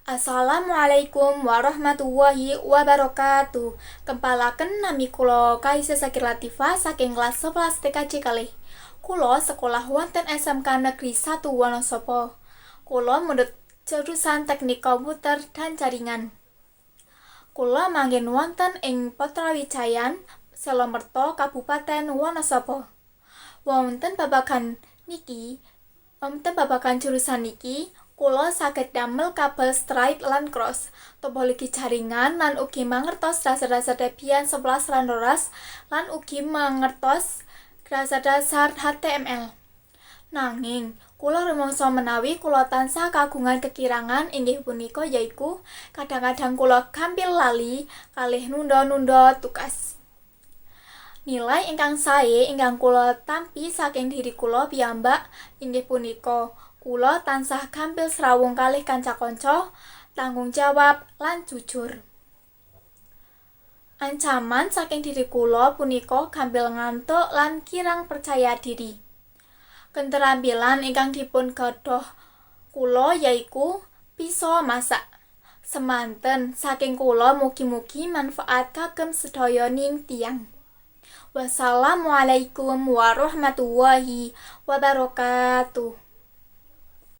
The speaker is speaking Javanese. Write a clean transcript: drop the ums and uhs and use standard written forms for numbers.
Assalamualaikum warahmatullahi wabarakatuh. Kempalaken, nami kula Kaisa Sakir Latifah saking kelas 11 TKJ kalih. Kula sekolah wonten SMK Negeri 1 Wonosobo. Kula mundhut jurusan Teknik Komputer dan Jaringan. Kula manggen wonten ing Potrowijayan, Selomerto, Kabupaten Wonosobo. Wonten babagan jurusan niki, kula saged damel kabel straight lan cross, topologi jaringan, lan ugi mangertos dasar-dasar Debian 11 lan 12, lan ugi mangertos dasar-dasar HTML. Nanging, kula rumangsa menawi kula tansah kagungan kekirangan, inggih punika yaiku kadang-kadang kula gampil lali kalih nunda-nunda tugas. Nilai ingkang sae ingkang kula tampi saking diri kula piyambak inggih punika kula tansah gampil srawung kalih kanca-kanca, tanggung jawab, lan jujur. Ancaman saking diri kula punika gampil ngantuk lan kirang percaya diri. Keterampilan ingkang dipun gadhah kula yaiku bisa masak. Semanten saking kula, mugi-mugi manfaat kagem sedayaning tiyang. Wassalamualaikum warahmatullahi wabarakatuh.